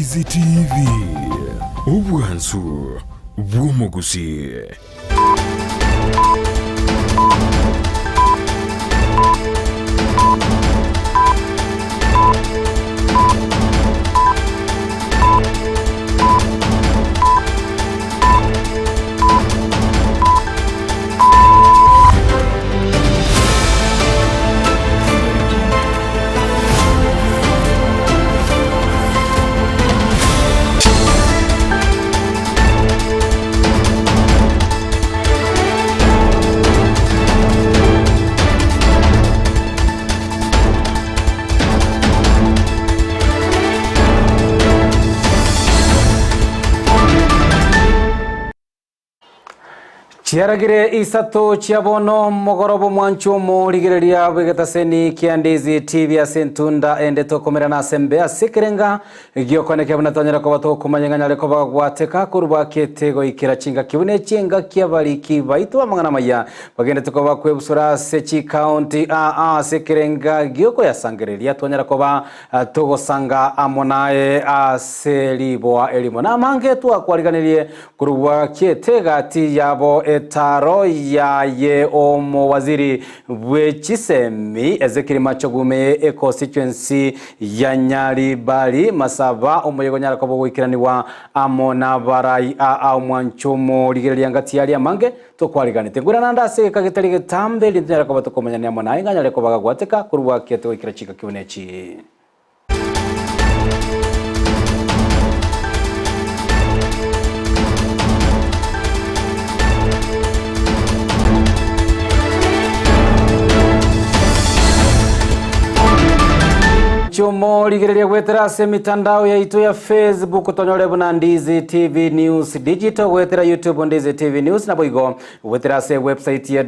Ndizi TV, obwansu bw'omogusii. Chiaragire isato chia bono mogoroba omwanchi omorigereria bw'egetaseni kia Ndizi TV ase entunda ende tokomerana ase embe ase ekerenga giokoneke buna twanyara koba tokomanya ng'a nyare koba gwateka korwa bakete goikera chingaki buna echi engaki abariki baito b'amang'ana amaya bagendete koba kwebusura ase chikaunti aa ase ekerenga giokoyasangereria twanyara koba Togosanga amo naye ase riboa erimo. Namange twakwariganirie korwa kiete egati yabo etaro yaye omowaziri bwe chisemi Ezekiel Machogu econstituency ya Nyaribari Masaba omoyega onyare koba ogoikeranigwa amo nabarai aa omwancho omorigereria ngati yaria amange tokwariganete. Ngwira naende ase egeka getari getambe erinde tonyare koba tokomanyania amo naye ng'a nyare koba gagwateka korwa kiete goikera chingaki buna echi. Chomorigereria goetera ase emitandao yaito ya Facebook tonyore buna Ndizi TV News Digital goetera YouTube Ndizi TV News naboigo goetera ase website ya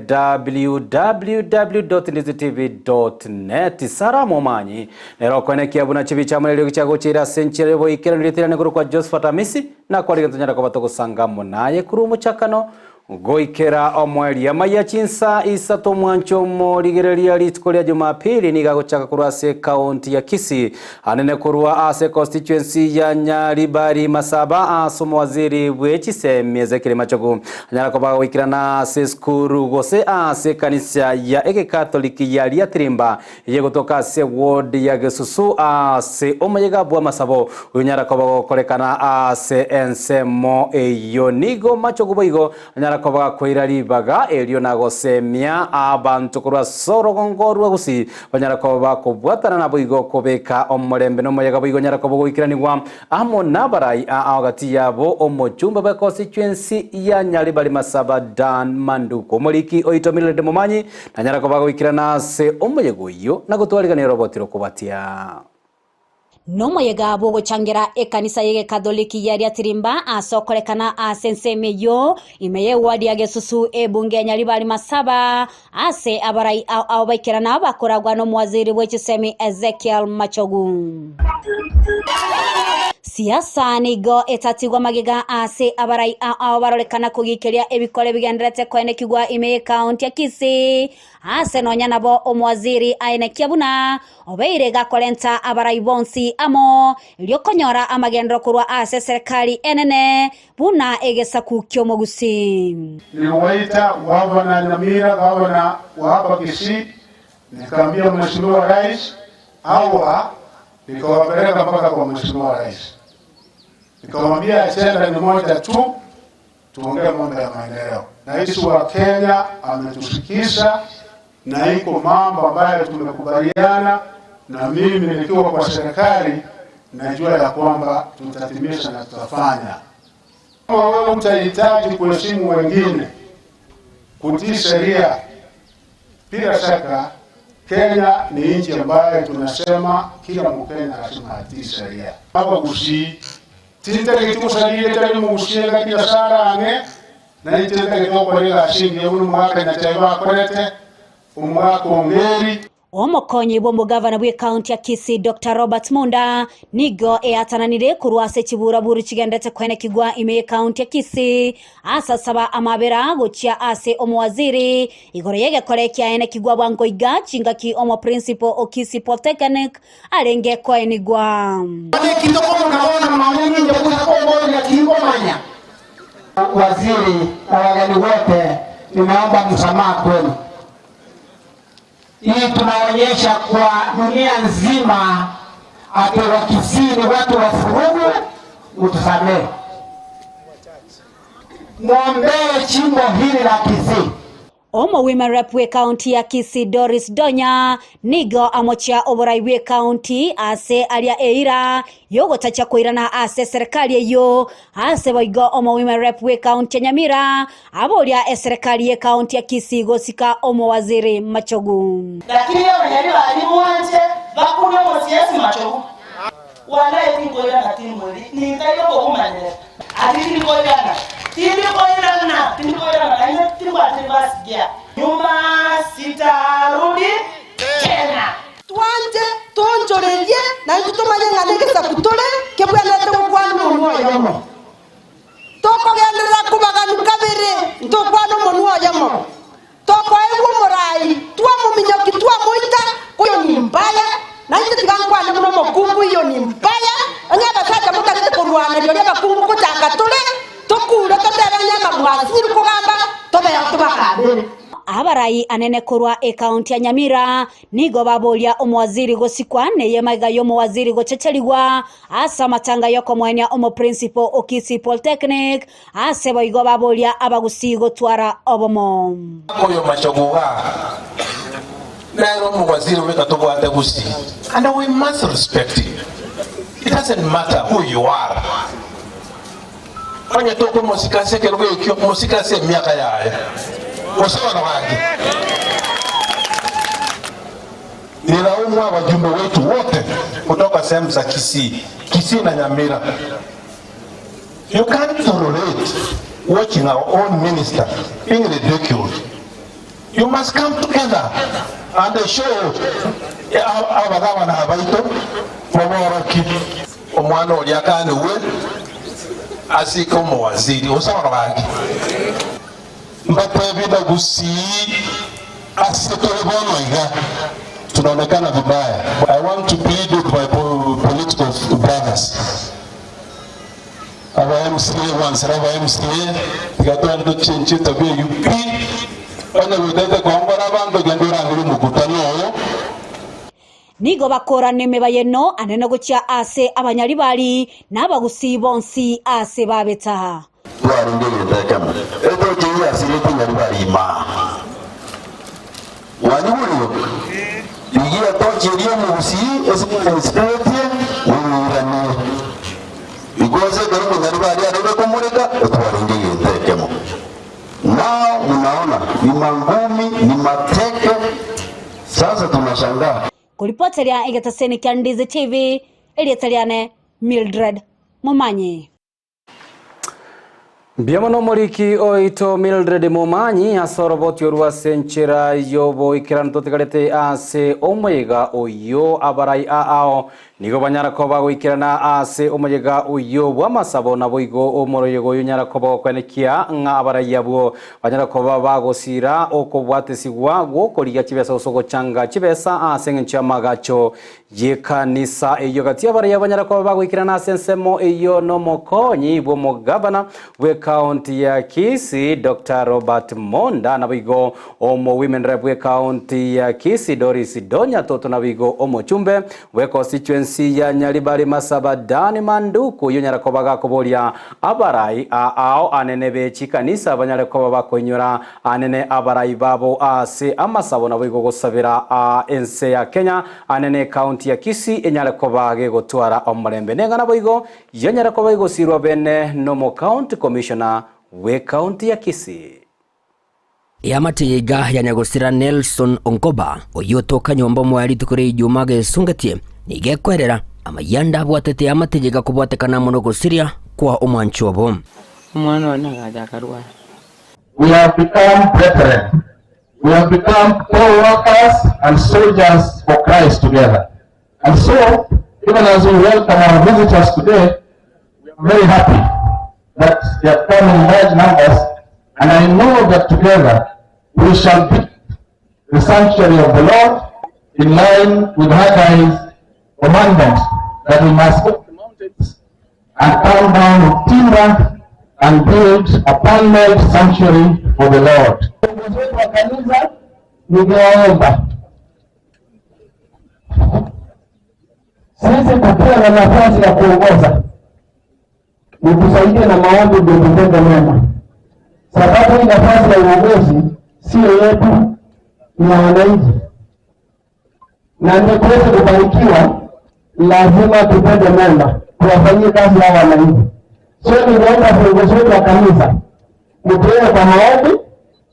www.ndizitv.net. Sarah Momanyi nere okoenekia buna chibicha amo neriogi chiagocheire ase enchera y'oboikeranu riaterane korwa kwa Josephat Amisi nakwarire tonyare koba togosanga amo naye korwa omochakano Goikera omoerio amaiya chinsa isato omwancho omorigereria rituko ria Jumapili nigo agochaka korwa ase ekaunti ya Kisii anene korwa ase constituency ya Nyaribari Masaba ase omowaziri bwe chisemi Ezekiel Machogu anyara koba agoikerana ase esukuru gose ase ekanisa ya egekatoliki ya Riatirimba Eyegotoka ase ward ya Gesusu ase omoyega bw'amasabo oyonyara koba gokorekana ase ensemo eyio. Nigo Machogu boigo anyara koba gakoira ribaga erio na gosemia abanto korwa ase orogongo rwa Gusii banyara koba bakobwatana naboigo kobeka omorembe nomoyega boigo onyara koba ogoikeranigwa amo nabarai aa gati yabo omochumba bwe constituency ya Nyaribari Masaba Dan Manduku. Omoriki oito Mildred Momanyi Nanyare koba goikerana ase omoyega oyio, na gotwarigania oroboti rokobatia. Nomoyega bw'ogochangera ekanisa y'Egekatholiki ya Riatirimba ase okorekana ase ensemo eyio ime y'eward ya Gesusu ebunge ya Nyaribari Masaba ase abarai ao ao baikerana bakoragwa n'omowaziri bw'echisemi Ezekiel Machogu. Siasa nigo etatigwa magega ase abarai ao ao barorekana kogikeria ebikore bigendererete koenekigwa ime y'ekaunti ya Kisii, ase nonya nabo omowaziri aenekia buna obeire gakorenta abarai bonsi amo erio konyora amagenderero korwa ase eserekari enene buna egesaku ki'omogusii. Niliwaita gavana Nyamira, gavana wa hapa Kisii, nikaambia Mheshimiwa Rais hawa nikawapeleka mpaka kwa Mheshimiwa Rais, nikamwambia ajenda ni moja tu, tuongee mambo ya maendeleo. Rais wa Kenya ametusikiza na iko mambo ambayo tumekubaliana, na mimi nikiwa kwa serikali najua ya kwamba tutatimiza na tutafanya. Kama wewe utahitaji kuheshimu wengine, kutii sheria, bila shaka Kenya ni nchi ambayo tunasema kila Mkenya lazima atii sheria. Hapa Gusii tintageti gosaria etari Mogusii engaki Nyasaye arang'e, na inche ntagete gokora egasi engiya buna omogaka Nyachae bakorete, omogaka Ongeri. Omokonyi bw'omogavana bw'ekaunti ya Kisii Doctor Robert Munda nigo eatananire korwa ase chiburaburu chigenderete koenekigwa ime y'ekaunti ya Kisii ase asaba amabera gochia ase omowaziri igoro y'egekore kiaenekigwa bwango iga chingaki omoprincipo o Kisii Polytechnic arenge koenigwa. Naki tokomona bono nonya ninche gocha komboria tingomanya. Waziri na wageni wote, nimeomba msamaha kwenu. Hii tunaonyesha kwa dunia nzima ati Wakisii ni watu wa furugu, mtusamehe. Mwombee chimbo hili la Kisii. Omo Women Rep bw'ekaunti ya Kisii Doris Donya nigo amochia oborai bw'ekaunti ase aria eira yogotacha koirana ase eserekari eyio ase boigo omo Women Rep bw'ekaunti ya Nyamira Aboria eserekari y'ekaunti ya Kisii gosika omowaziri Machogu. Lakini abanyali baria mwanche bakure omosiasi Machogu. Walai tinkoirana timori nintari okobomanera ati tindikoirana tindikoirana tindikoirana naende timbwati reverse gear nyuma sitarudi tena. Twanche toonchorerie, na intwe tomanye ng'a negesaku tore kebwenerete gokwana omonwa oyomo. Tokogenderera kobaganwa kabere, ntokwana omonwa oyomo. Tokoegwa omorai, twamominyokia twamoita, oyo ni mbaya, nainche tiga nkwane buna omokungu, iyo ni mbaya. Onye abasacha motagete korwana rirorio abakungu gochaka tore, tokure totebe onye amabwasiri kogamba, tobeo tobagambere. Abarai anene korwa ekaunti ya Nyamira nigo baboria omowaziri gosikwa neye magega y'omowaziri gochecherigwa ase amatanga y'okomoenia omoprincipo o Kisii Polytechnic ase boigo baboria abagusii gotwara obomo. Oyo Machogu igaa nere omowaziri bweka tobwate Gusii and we must respect him. It doesn't matter who you are. Onye tokomosika ase ekerogo ekio, mosike ase emiaka yaye, gose bono gaki. Nilaumu abajumbe wetu wote kutoka sehemu za Kisii, Kisii na Nyamira. You can't tolerate watching our own minister being ridiculed. You must come together and show abagabana baito baboroki omwana oria akanigwe asike omowaziri gose bono gaki. Mbatebi na Gusii ase tore bono iga tunaonekana vibaya. I want to plead with my political brothers Aba MCA gwansera aba MCA tiga twende tochenchie etabia eyio pi onye goetete koongora abanto genda orangere omokutano oyo. Nigo bakorana emebayeno anene gochia ase abanyaribari na abagusii bonsi ase babeta. Twarenge egento ekemo, etochi eyio yasiretie nyaribari imaa. Mwanigurigwe? Rigia etochi eria omogusii ase mwanesiretie, moyeiranie. Because ekero omonyaribari areire komoreka, etwarenge egento ekemo. Nao munaona ni mangumi, ni mateke, sasa tunashangaa. Koripoteria egetaseni kia Ndizi TV, erieta riane Mildred Momanyi. Mbuya mono omoriki oito Mildred Momanyi ase oroboti orwo ase enchera y'oboikeranu totigarete ase omoyega oyio abarai aao nigo banyara koba goikerana ase omoyega oyio bw'amasabo naboigo omoroyega oyo onyara koba gokoenekia ng'a abarai abwo banyara koba bagosira okobwatesigwa gw'okorigia chibesa gose ogochanga chibesa ase engencho y'amagacho y'ekanisa eyio gati y'abaraiyo banyara koba bagoikerana ase ensemo eyio nomokonyi bw'omogavana bw'ecounty ya Kisii Doctor Robert Monda naboigo omo women rep bw'ecounty ya Kisii Doris Donya Toto naboigo omochumbe bw'econstituency ya Nyaribari Masaba Dan Manduku oyio onyara koba gakoboria abarai aao anene be chikanisa banyare koba bakoinyora Anene abarai babo ase amasabo naboigo gosabera aa ense ya Kenya anene ecounty ya Kisii enyare koba gegotwara omorembe neng'ana boigo yanyare koba egosirwa bene nomo county commissioner bwe county ya Kisii. Eamate yaiga ya nyagosira Nelson Onkoba, oyio otoka nyomba omoya rituko ria Ijumaa agesungetie, nigo ekwerera amayanda abwatete eamate yaiga kobwatekana amo nogosiria kwa omwanchi obo. Omwana one agacha akarwara. We have become brethren. We have become co-workers and soldiers for Christ together. And so, even as we welcome our visitors today, we are very happy that they have come in large numbers, and I know that together we shall build the sanctuary of the Lord in line with Haggai's commandment that we must go to the mountains and come down with timber and build a permanent sanctuary for the Lord. Viongozi wetu wa kanisa, ningewaomba sisi tukiwa na nafasi ya kuongoza, nitusaidie na maombi ndio tutende mema, sababu hii nafasi ya uongozi sio yetu, ni ya wananchi, na ndio tuweze kubarikiwa, lazima tutende mema, tuwafanyie kazi hao wananchi. So ningeomba viongozi wetu wa kanisa mtuwe kwa maombi,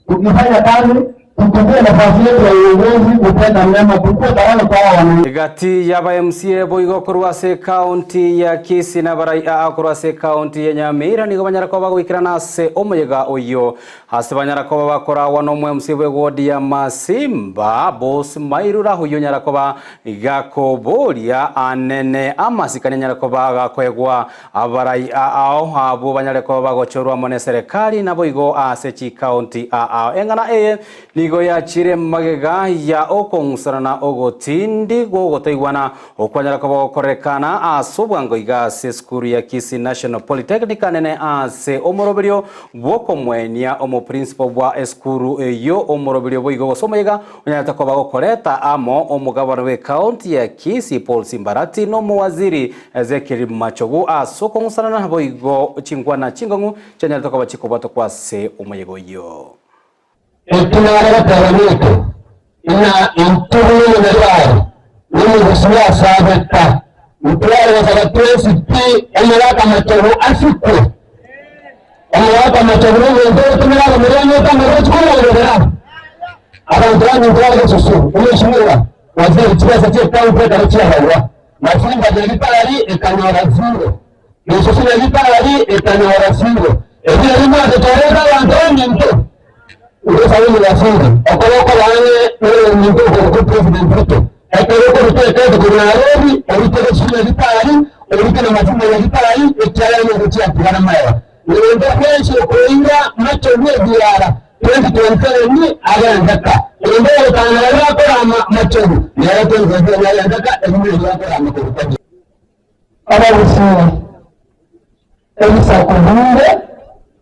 tukifanya kazi tutumie nafasi yetu ya uongozi kutenda mema, tukue baraka kwa hao wananchi. Gati yaba MCA boigo korwa ase county ya Kisii na barai aa korwa ase county ya Nyamira nigo banyara koba goikerana ase omoyega oyo ase banyara koba bakorawa na omo MCA bwe ward ya Masimba Boss Mairura oyo nyara koba gakoboria anene amasikani nyara koba gakoegwa abarai ao abo banyare koba bagochorwa amo ne serikali nabo igo ase chi county aa eng'ana eye nigo yachire magega ya okong'usana ogotindi gogotaigwana okwanyara koba gokorekana ase obwango iga ase esukuru ya Kisii National Polytechnic anene ase omoroberio bwokomwenia omoprincipal bwa esukuru eyo omoroberio boigo gose omoyega onyarete koba gokoreta amo omogabana bwa ekaunti ya Kisii Paul Simbarati na omowaziri Ezekiel Machogu ase okong'usana boigo chingwana chingong'u chianyarete koba chikobwatwa kwa ase omoyega oyo. Ekinaragoteba geke, ng'a intwe buna omonyabiare nomogusi bw'asabeta, ntware gosaba twensi pi omogaka Machogu asikwe. Omogaka Machogu nomonto ogotumera abamura emyaka amarochi komogoberera. Abanto banyinto bare gesusu, omweshimiwa waziri chibesa chia ekaunti ekero chiabairwa. Masimba Nyagitarari ekanyora zero. Gesusu Nyagitarari ekanyora zero. Ebi nabio mwatotorete abanto banyinto. Ntosabe omoyasiri, okore okoba ang'e noyominto okorokwa President Ruto. Ekero okoruta ekete korwa Nairobi, orute Gesusu Nyagitarari, orute na Masimba Nyagitarari, ekiagera nigo chiatigara magega. Egento bwensi okoira macho bw'ebiara 2027 agendeka. Egento ogotang'ana riria akorama machogu, nere 2027 agendeka, erinde riria akorama korwa Kenya. Abagusii, ebisaku binde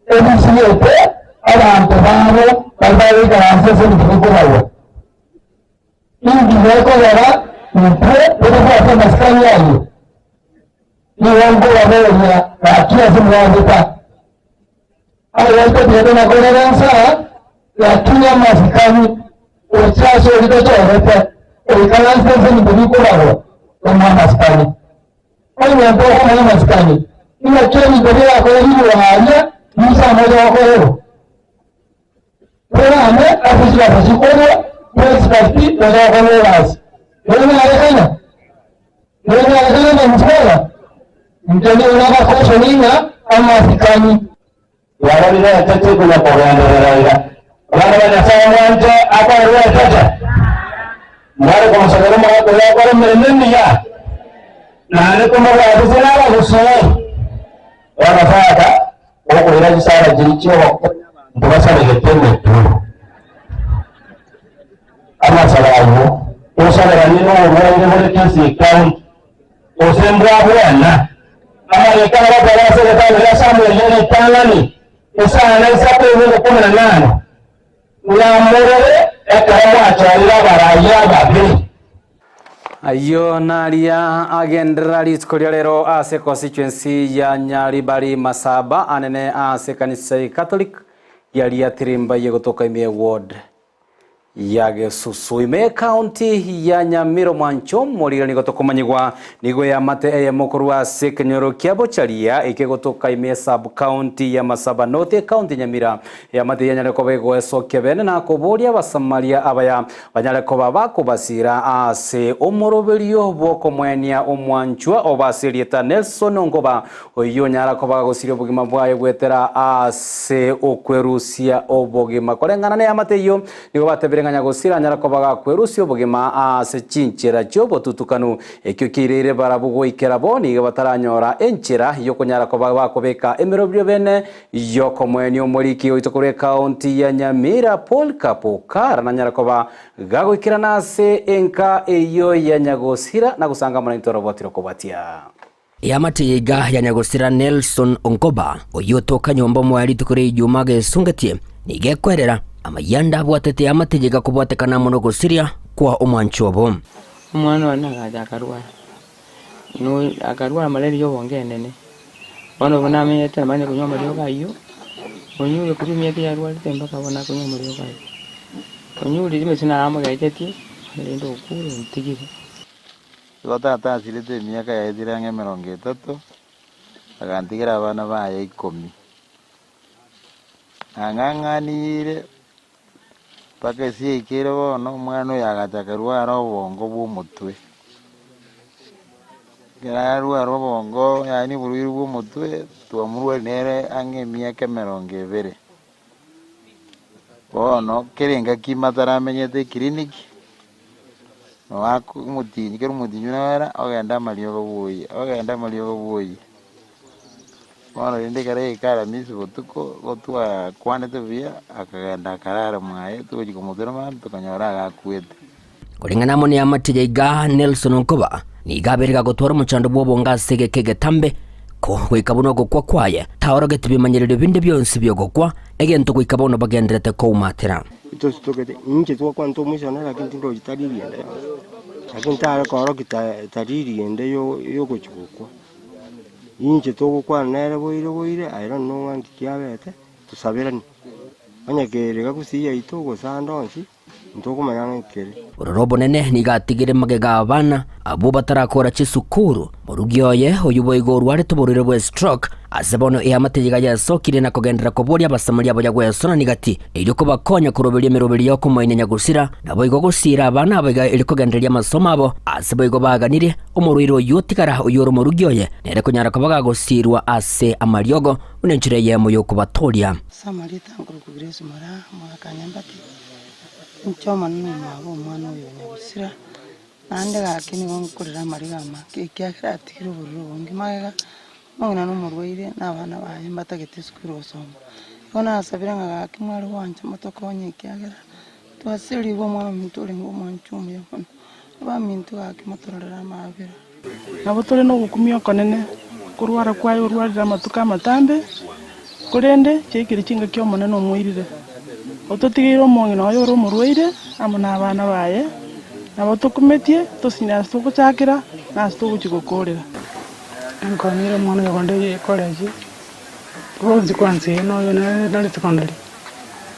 ebisiete abanto babo baria bagoikaransa ase ebinto bikobarwa. Inki gekogera intwe totobwate amasikani ayio? Nigo nkobaboria gaki ase mwageta. Aye totigete na korera ensaa, lakini amasikani gochia ase oria tochorete oikaranse ase ebinto bikobarwa, tomoe amasikani. Onye ntokomanya amasikani, inaki ebinto birakorerigwe aaria risaana oria gokorerwa? Torame ase chigasi chikorwa, toexpect tocha gokorwa egasi. Nonyarekana? Nonyarekana na mchwara? Inche nigo nabakoshoni ng'a amasikani. Yarorire echeche konya kogenderera iga. Abana ba Nyasae mwanche akoerwe echeche, mware komosabera omogaka oyo akore emeremo emiya, naende tomobwatise nabagusii. Bono tata, okoira chisara chiria chi'ogokonya abanto basaregete emetwe. Amasabo ayio tosaberanie noborwaire bore Kisii County, gose mbwabwana. Amariko agotoora ase egetabu gia Samueli ye ritang'ani, esana isato ime ikomi na nane, ng'a morore ekero mwachorire abarai ababe. Ayio naria agenderera rituko ria rero ase constituency ya Nyaribari Masaba anene ase ekanisa ya Catholic yaria Tirimba ye gotoka ime ward. Ya Gesusu. Ime y'Ekaunti ya Nyamira omwancho omorire nigo tokomanyigwa nigo eamate eyemo korwa ase ekenyoro kia Bocharia ekegotoka ime ya Sub-county ya Masaba North Ekaunti ya Nyamira. Eamate eyio yanyare koba egoesokia bene na koboria Abasamaria abaya banyare koba bakobasira ase omoroberio bw'okomoenia omwanchwa obo ase erieta Nelson Ongoba Oyio onyara koba agosiria obogima bwaye goetera ase okwerusia obogima. Koreng'ana neamate eyio, nigo batebire ng'a nyagosira anyare koba gakwerusia obogima ase chinchera chi'obotutukanu. Ekio kiairaire barabwo goikera bo nigo bataranyora enchera y'okonyara koba bakobeka emeroberio bene y'okomoenia omoriki oito korwa ekaunti ya Nyamira Polycarp Okara nanyare koba gagoikerana ase enka eyio ya nyagosira na gosanga amo naintwe oroboti rokobwatia. Eamate yaiga ya nyagosira Nelson Onkoba, oyio otoka nyomba omoya rituko ria Ijumaa agesungetie, nigo ekwerera amayanda abwatete eamate yaiga kobwatekana amo nogosiria kwa omwanchi obo. Omwana one agacha akarwara, no akarwara malaria ya obongo enene, bono obo namenyete namanye konywa amariogo aywo, onyure korwa emiaka yarwarete mpaka bono akonywa amariogo aywo. Onyure rimesii naramogechetie, rende okure ontigire. Igo tata asirete emiaka yaetire ang'e emerongo etato, agantigera abana baye ikomi. Nang'ang'aniire mpaka ase yaikeire bono, omwana oyo agacha akarwara obongo bwa omotwe. Ekero arwara obongo yaani oborwaire bwa omotwe, twamorwaria nere ang'e emiaka emerongo ebere. Bono kera engaki mataramenyete eclinic, noaka omotienyi kera omotienyi nere ogenda amariogo bwoye, ogenda amariogo bwoye. Bono rende ekero yaika aramisi botuko, igo twakwanete buya, akagenda akarara mwaye, togochia komotera mambia tokanyora agakwete. Koreng'ana amo neamate yaiga Nelson Onkoba nigo abeire gagotwara omochando bw'obongo ase egeka egetambe, ko goika buna ogokwa kwaye taorogeti bimanyererio binde bionsi bi'ogokwa, egento goika bono bagendererete koumatera. Tositogete, inche twakwanete omoisano lakini tindochi tari rienda yonsi, lakini tare koorokia ta- tari rienda yo- yogochia gokwa. Inche togokwana nere boire boire, I don't know ng'a nki kiabete, tosaberanie, onye kere iga gusii yaito gose ande onsi. Ntokomanya ng'a ekere. Ororo obonene nigo atigire magega abana abwo batarakora chisukuru. Morugi oye oyio boigo orwarete oborwaire bwe stroke, ase bono eamate yiga yesokire na kogenderera koboria Abasamaria abaya gwesonani gati erio kobakonya koroberia emeroberi y'okomoinya nyagosira, naboigo gosiira abana aba iga erio kogendereria amasomo abo. Ase boigo baganirie omorwaire oyio otigara oyio ore omorugi oye nere konyara koba gagosiirwa ase amariogo buna enchera eyemo y'okobatooria. Ase amarieta nkorokwa Grace Moraa, omogaka Nyambati, inche Omonene omwabo omwana oyo o nyagusira, naende gaki nigo nkorera amariga amake ekiagera atigire obororo obonge magega, omong'ina na omorwaire na abana baye mbatagete esukuru gosoma. Igo nasabire ng'a gaki mware gwancha motokonye ekiagera twasirigwe omwana ominto orenge omwanchwa omuya mono, abaminto gaki motororere amaabera. Nabo tore nogokumia okonene, korwara kwaye orwarire amatuko amatambe, korende chiaikire chingaki Omonene omoirire. Ototigeire omong'ina oye ore omorwaire amo nabana baye, nabo tokumetie tosinyire ase togochakera na ase togochia gokoorera. Nkonyire omwana oyo konde college, bonsi kwansa eye noyo nare secondary,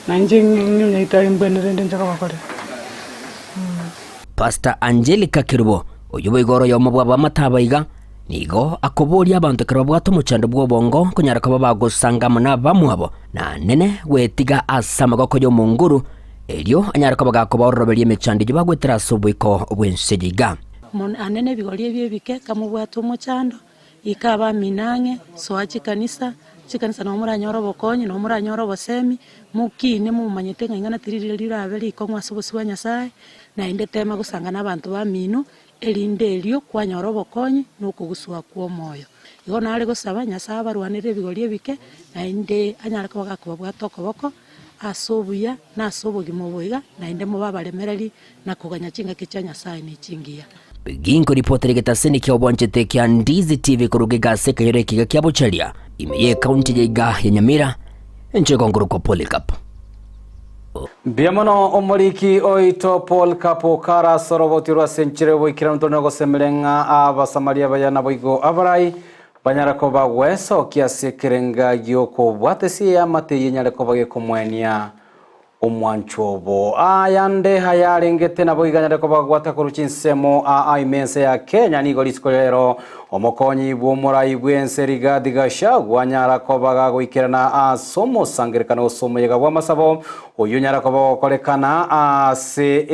na inche ng'e nyagetari mbwenerete nche kobakorera. Pastor Angelica Kerubo, oyio boigo ore oyomo bw'abamate aba iga, nigo akoboria abanto ekero babwate omochando bw'obongo konyara koba bagosanga amo nabamwabo, na nene gwetiga ase amagoko y'Omonguru, erio anyare koba gakobaororoberia emechando eyio bagwetera ase oboiko bw'ense eye iga. Mon ane nebigori ebi ebike, kamobwate omochando, ika abamino ang'e, soa chikanisa, chikanisa nabo moranyore obokonyi, nabo moranyore obosemi, mokine momanyete ng'a ing'ana tiriri rirabe rikong'u ase obosio bwa Nyasaye, naende tema gosanga na abanto bamino, erinde erio kwanyora obokonyi na okogusua kw'omoyo. Igo nare gosaba Nyasaye abarwanere ebigori ebike, naende anyare koba gakobabwata okoboko, ase obuya na ase obogima obo iga, naende mobe abaremereri na koganya chingaki chia Nyasae ne chingiya. Ginko ripoti rigetaseni kia obwanchete kia Ndizi TV koruga iga ase ekenyoro ekiga kia Bocharia ime ye ekaunti ya iga ya Nyamira enchera ekonkorokwa Polycarp. Mbuya mono omoriki oito Paul Kapo kara ase oroboti rwa ase enchera y'oboikeranu tore nogosemeria ng'a Abasamaria abaya naboigo abarai Banyare koba gwesokia ase ekerenga gi'okobwata ase eamate eyio enyare koba gekomoenia. Omwanchwa obo ayande ayarengete naboigo anyare kobagwata korwa chinsemo aa ime ense ya Kenya nigo rituko ria rero omokonyi bw'omorai bw'ense Rigathi Gachagua anyara koba gagoikerana ase omosangerekano gose omoyega bw'amasabo oyio onyara koba ogokorekana ase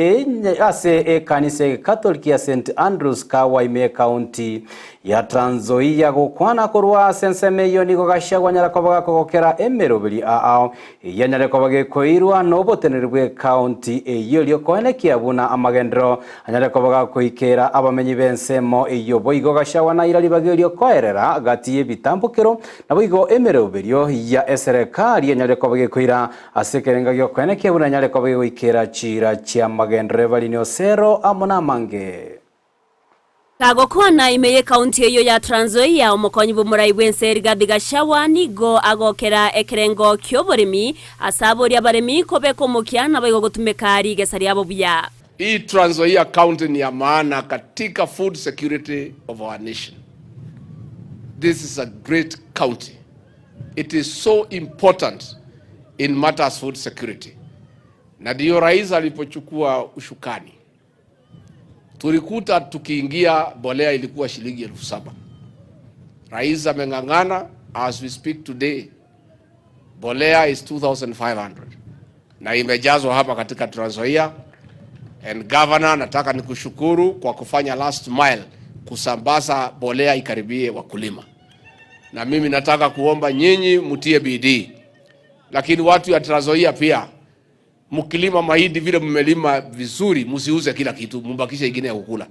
ase ekanisa egekatoliki ya St Andrews Kawa ime ekaunti ya Trans Nzoia. Gokwana korwa ase ensemo eyio nigo Gachagua anyara koba gakogokera emeroberi aa Eyio anyare koba gekoirwa noboteneneri bw'ekaunti eyio erio koenekia buna amagenderero anyare koba gakoikera abamenyi b'ensemo eyio. Boigo Gachagua naira ribaga erio koerera gati y'ebitambokero naboigo emeroberio ya eserekari enyare koba gekoira ase ekerenga giokoenekia buna enyare koba gegoikera chiira chi'amagenderero ebarini Osero amo namange. Kagokwana ime y'ekaunti eyio ya Trans Nzoia, omokonyi bw'omorai bw'ense Rigathi Gachagua nigo agokera ekerengo ki'oboremi ase aboria abaremi kobeka omokia naboigo gotumeka rigesa riabo buya. Hii Trans Nzoia County ni ya maana katika food security of our nation. This is a great county. It is so important in matters food security. Na ndiyo rais alipochukua ushukani tulikuta tukiingia bolea ilikuwa shilingi 7,000. Rais ameng'ang'ana, as we speak today bolea is 2500 na imejazwa hapa katika Trans Nzoia. And governor, nataka nikushukuru kwa kufanya last mile kusambaza bolea ikaribie wakulima, na mimi nataka kuomba nyinyi mtie bidii, lakini watu ya Trans Nzoia pia mkilima mahindi vile mmelima vizuri, msiuze kila kitu, mumbakishe ingine ya kukula.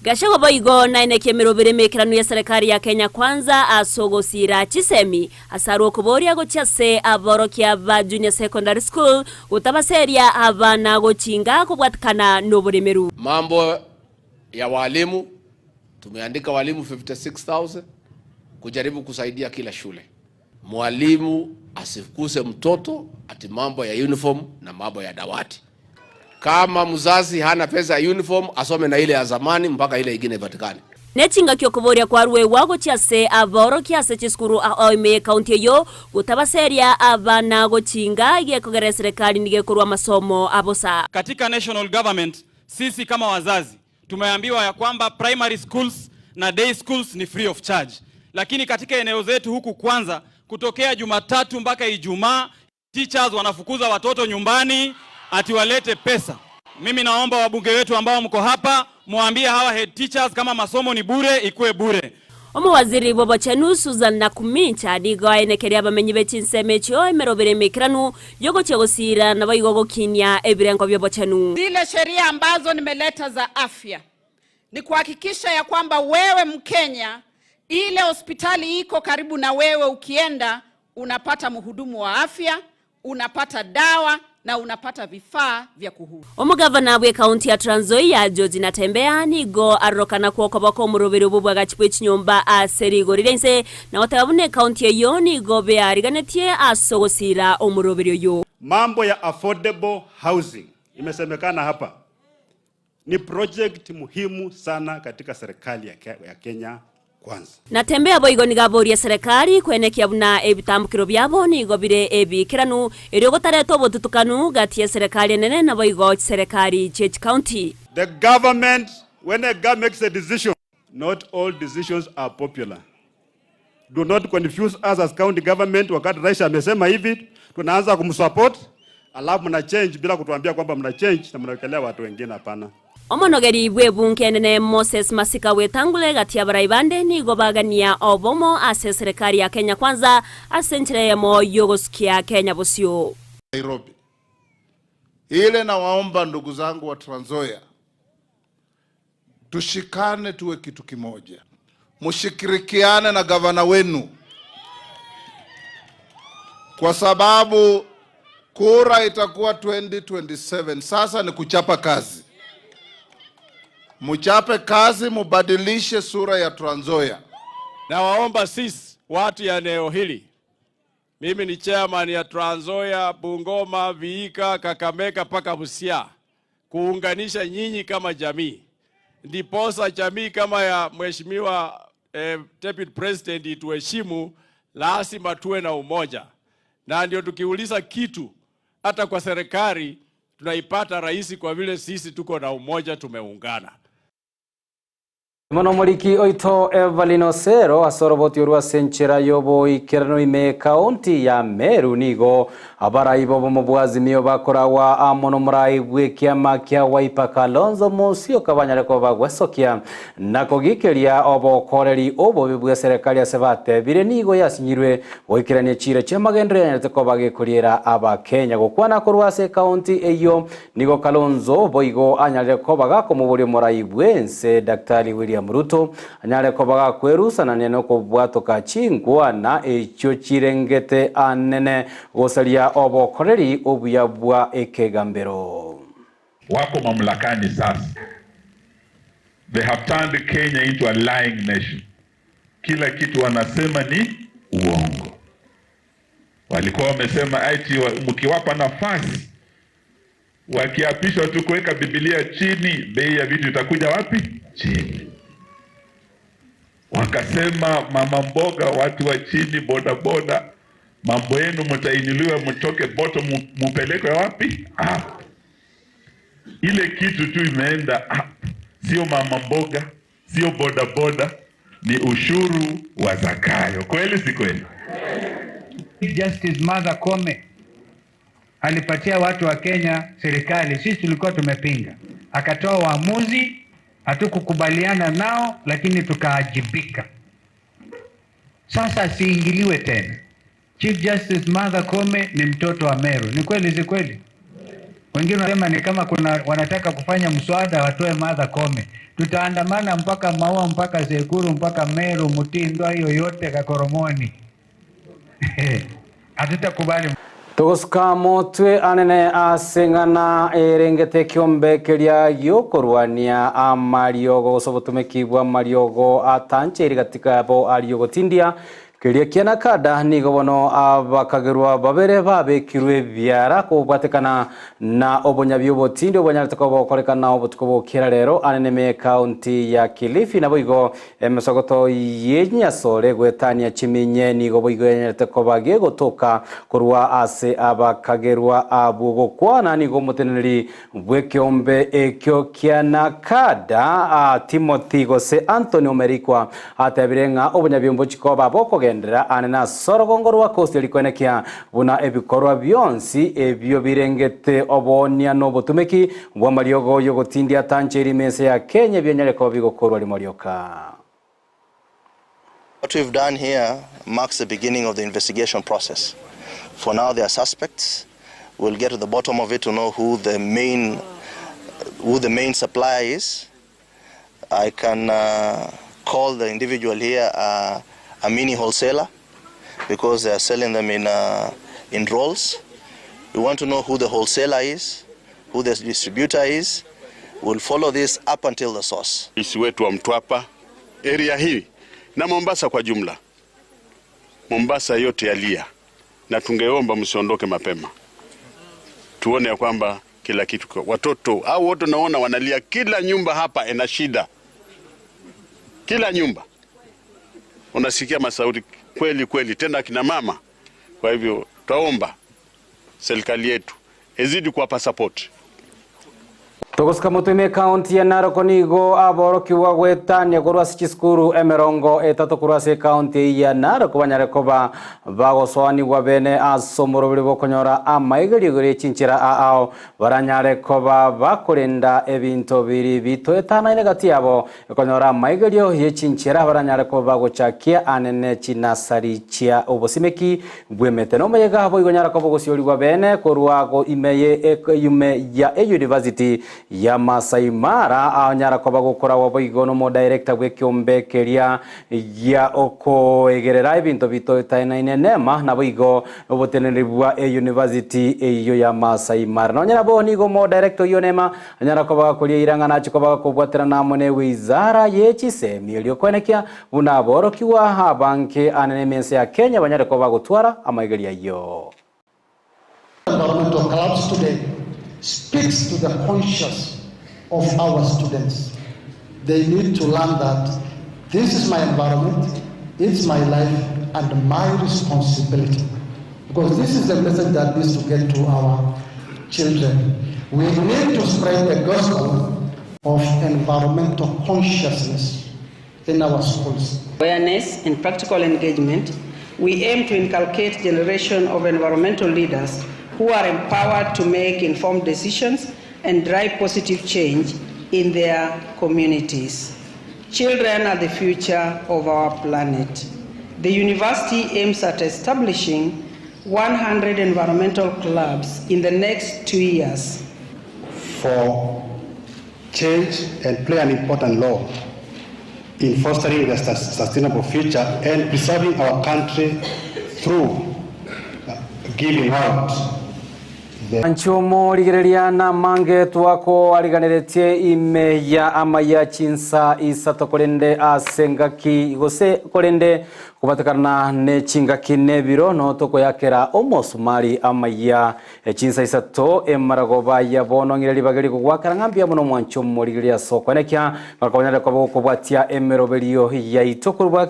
Gachagua boigo naenekie emerobere emekeranu ya serikali ya Kenya Kwanza ase ogosira chisemi ase arwe okoboria gochia ase aborokia ba Junior Secondary School gotabaseria abana gochinga kobwatikana noboremeru. Mambo ya walimu, tumeandika walimu 56,000 kujaribu kusaidia kila shule. Mwalimu asikuse mtoto ati mambo ya uniform na mambo ya dawati. Kama mzazi hana pesa ya uniform, asome na ile ya zamani mpaka ile ingine ipatikane. Nechingaki okoboria kwarwegwa gochia ase aborokia ase chisukuru ao ime y'ekaunti eyio gotabaseria abana gochinga gekogera eserekari nigo ekorwa amasomo abosa. Katika national government sisi kama wazazi tumeambiwa ya kwamba primary schools na day schools ni free of charge, lakini katika eneo zetu huku kwanza, kutokea Jumatatu mpaka Ijumaa teachers wanafukuza watoto nyumbani ati walete pesa. Mimi naomba wabunge wetu ambao mko hapa mwambie hawa head teachers kama masomo ni bure ikuwe bure. Omowaziri bw'obochenu Susan Nakhumicha nigo aenekeria abamenyi be chinsemo echio emerobere emekeranu y'ogochia gosiira naboigo gokinia ebirengo bi'obochenu. Zile sheria ambazo nimeleta za afya ni kuhakikisha ya kwamba wewe Mkenya, ile hospitali iko karibu na wewe, ukienda unapata mhudumu wa afya, unapata dawa na unapata vifaa vya kuhudu. Omogavana bw'ekaunti ya Trans Nzoia George Natembeya nigo arorokana kw'okoboko omoroberi obwo bw'agachi bwe chinyomba ase rigori ria inse na goteba buna ekaunti eyio nigo beariganetie ase ogosira omoroberi oyo. Mambo ya affordable housing imesemekana hapa ni project muhimu sana katika serikali ya Kenya Kwanza. Natembeya boigo nigo aborie eserekari kwenekia buna ebitambukero biabo nigo bire ebiikeranu erio gotareta obotutukanu gati y'eserekari enene naboigo chiserekari chie chikaunti. The government, when a government makes a decision, not all decisions are popular. Do not confuse us as county government. Wakati rais amesema hivi, tunaanza kumsupport, alafu mna change bila kutuambia kwamba mna change na mnawekelea watu wengine. Hapana. Omonogeri bw'ebunke enene Moses Masika Wetangula gati y'abarai bande nigo bagania obomo ase eserekari ya Kenya Kwanza ase enchera eyemo y'ogosukia Kenya bosio. Nairobi. Ile nawaomba ndugu zangu wa Trans Nzoia, tushikane tuwe kitu kimoja, mushirikiane na gavana wenu, kwa sababu kura itakuwa 2027. Sasa ni kuchapa kazi, muchape kazi, mubadilishe sura ya Trans Nzoia. Nawaomba sisi watu ya eneo hili, mimi ni chairman ya Trans Nzoia, Bungoma, Vihiga, Kakamega mpaka Busia, kuunganisha nyinyi kama jamii, ndiposa jamii kama ya Mheshimiwa Deputy President ituheshimu. Lazima tuwe na umoja, na ndio tukiuliza kitu Hata kwa serikali tunaipata rahisi kwa vile sisi tuko na umoja, tumeungana. Mono omoriki oito Evelyn Osero ase oroboti orwo ase enchera y'oboikeranu ime ekaunti ya Meru nigo abarai b'obomo bwa Azimio bakoragwa amo n'omorai bw'ekiama kia Wiper Kalonzo Musyoka banyare koba bagwesokia na kogikeria obokoreri obobe bw'eserekari ase batebire nigo yasinyirwe goikerania chiira chi'amagenderero yanyarete koba gekoriera Abakenya gokwana korwa ase ekaunti eyio Nigo Kalonzo boigo anyarire koba gakomoboria omorai bw'ense Daktari William Ruto anyare koba gakwerusanania nokobwatoka chinkwana echio chirengete anene gosaria obokoreri obuya bwa ekegambero. Wako mamlakani sasa. They have turned Kenya into a lying nation. Kila kitu wanasema ni uongo. Walikuwa wamesema ati mkiwapa nafasi wakiapishwa tu kuweka Biblia chini, bei ya vitu itakuja wapi? Chini. Wakasema mama mboga, watu wa chini, bodaboda, mambo yenu mtainuliwa, mtoke bottom, mupelekwe wapi? Up. Ile kitu tu imeenda up, sio mama mboga, sio bodaboda, ni ushuru wa Zakayo. Kweli si kweli? Justice Martha Koome alipatia watu wa Kenya serikali, sisi tulikuwa tumepinga, akatoa uamuzi, hatukukubaliana nao, lakini tukaajibika. Sasa asiingiliwe tena. Chief Justice Martha Koome ni mtoto wa Meru, ni kweli si kweli? Wengine wanasema ni kama kuna wanataka kufanya mswada watoe Martha Koome. Tutaandamana mpaka Maua, mpaka Sekuru, mpaka Meru, Mutindwa, hiyo yote Kakoromoni. Hatutakubali. Togosuka motwe anene ase ng'ana erengete ekiombe keria giokorwania amariogo gose obotomeki bwa amariogo atancheiri gatika bo ariogotindia keria kia Nakada nigo bono abakagerwa babere babekirwe ebiara kobwatekana na obonyabi obotindi obonyarete koba bokorekana obotuko bokera rero anene me ekaunti ya Kilifi nabo igo emesogoto yenyasore goetania chiminye nigo boigo yanyarete koba gegotoka korwa ase abakagerwa abwo gokwana nigo omoteneneri bw'ekeombe ekio kia Nakada ah, Timothy gose Anthony Omerikwa atebire ng'a obonyabi mbochikoba bokogenderera ane nase orogongo rwa Coast rikoenekia buna ebikorwa bionsi ebio birengete oboonia na obotumeki bw'amariogo y'ogotindia tancheri ime ense ya Kenya ebianyare koba bigokorwa rimo rioka. What we've done here marks the beginning of the investigation process. For now, they are suspects. We'll get to the bottom of it to know who the main, who the main supplier is. I can call the individual here a mini wholesaler because they are selling them in, in rolls. We want to know who the wholesaler is, who the distributor is. We'll follow this up until the source. Rais wetu wa Mtwapa, area hii na Mombasa kwa jumla, Mombasa yote yalia, na tungeomba msiondoke mapema, tuone ya kwamba kila kitu kwa watoto au wote naona wanalia, kila nyumba hapa ina shida, kila nyumba unasikia masauti kweli kweli, tena akina mama. Kwa hivyo twaomba serikali yetu izidi kuwapa support. Togosuka motwe ekaunti ya Narok nigo aborokigwa gwetania korwa ase chisukuru emerongo etato korwa ase ekaunti eyio ya Narok banyare koba bagosoanigwa bene ase omoroberi bokonyora amaigerio igoro ye chinchera ao baranyare koba bakorenda ebinto biri bitoetanaine gati yabo ekonyora amaigerio ye chinchera baranyare koba bagochakia anene chinasari chia obosimeki bw'emete na omoyega boigo onyara koba ogosiorigwa bene korwa go ime ye ime ya eyunivasiti ya Masai Mara anyara koba gokoragwa boigo n'omodirector bw'ekiombe keria gia okoegerera ebinto bitoetainaine nema naboigo oboteneneri bwa eyunivasiti eyio ya Masai Mara. Nonya nabo nigo omodirector oyio nema anyara koba gakoria eirang'ana achi koba gakobwaterana amo na ewizara ye chisemi erio koenekia buna aborokigwa abange anene ime ense ya Kenya banyare koba bagotwara amaigerio ayio. Environmental clubs today speaks to the conscience of our students. They need to learn that this is my environment, it's my life, and my responsibility. Because this is the message that needs to get to our children. We need to spread the gospel of environmental consciousness in our schools. Awareness and practical engagement, we aim to inculcate generation of environmental leaders who are empowered to make informed decisions and drive positive change in their communities. Children are the future of our planet. The university aims at establishing 100 environmental clubs in the next 2 years. For change and play an important role in fostering the sustainable future and preserving our country through giving out the Anchomo rigereria namange twakoariganeretie ime ya amaya chinsa isato korende ase engaki gose korende kobatekana ne chingaki nebiro no tokoyakera omosumari amaya chinsa isato emaragoba ya bono ng'ire ribaga rigogwakera ng'ambia mono mwancho morigereria ase okoenekia bakonyare koba gokobwatia emeroberio yaito korwa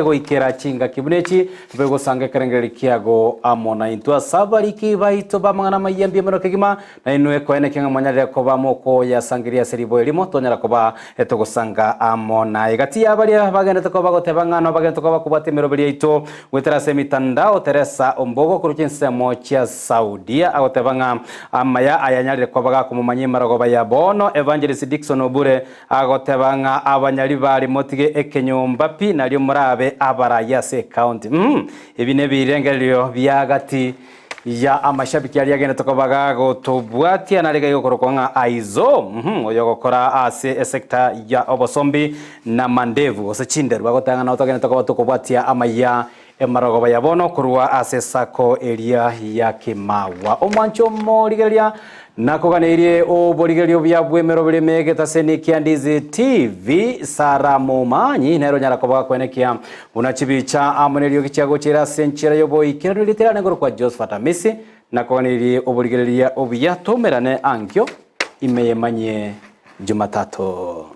goikera chingaki buna echi begosanga ekerengereri kiago amo na intwe ase abariki baito bamang'ana maiya mbuya mono kegima na inwe koenekia ng'a mwanyarire koba mokoyasangeria ase riboyo rimo twanyara koba togosanga amo naye gati ya baria bagendete koba goteba ng'ano bagendete koba kobwatia emeroberi yaito gwetera ase emitandao Teresa Ombogo korwa chinsemo chia Saudia agoteba ng'a amaya ayanyarire koba gakomomanya emarogoba ya bono Evangelist Dickson Obure agoteba ng'a abanyari bari motige ekenyomba pi nario morabe abarayi ase ecounty. Ebi nebirengererio bia gati ya amashabiki aria agendete koba gagotobwatia nare gaigokorokwa ng'a Aizo oyo ogokora ase esecta ya obosombi na mandevu gose chinderu agoteba ng'a nabo togendete koba tokobwatia amaya emarogoba ya bono korwa ase esako eria ya Kimawa. Omwancho omorigereria nakoganeirie oborigereria obuya bw'emeroberi emegete ase Nicky Andizi TV Sarah Momanyi nero onyara koba gakwenekia buna chibicha amo neriogi chiagochera ase enchera y'oboikeranu ritirane igoro kwa Josephat Amisi nakoganeirie oborigereria obuya toumerane ankio ime yemanyie Jumatatu.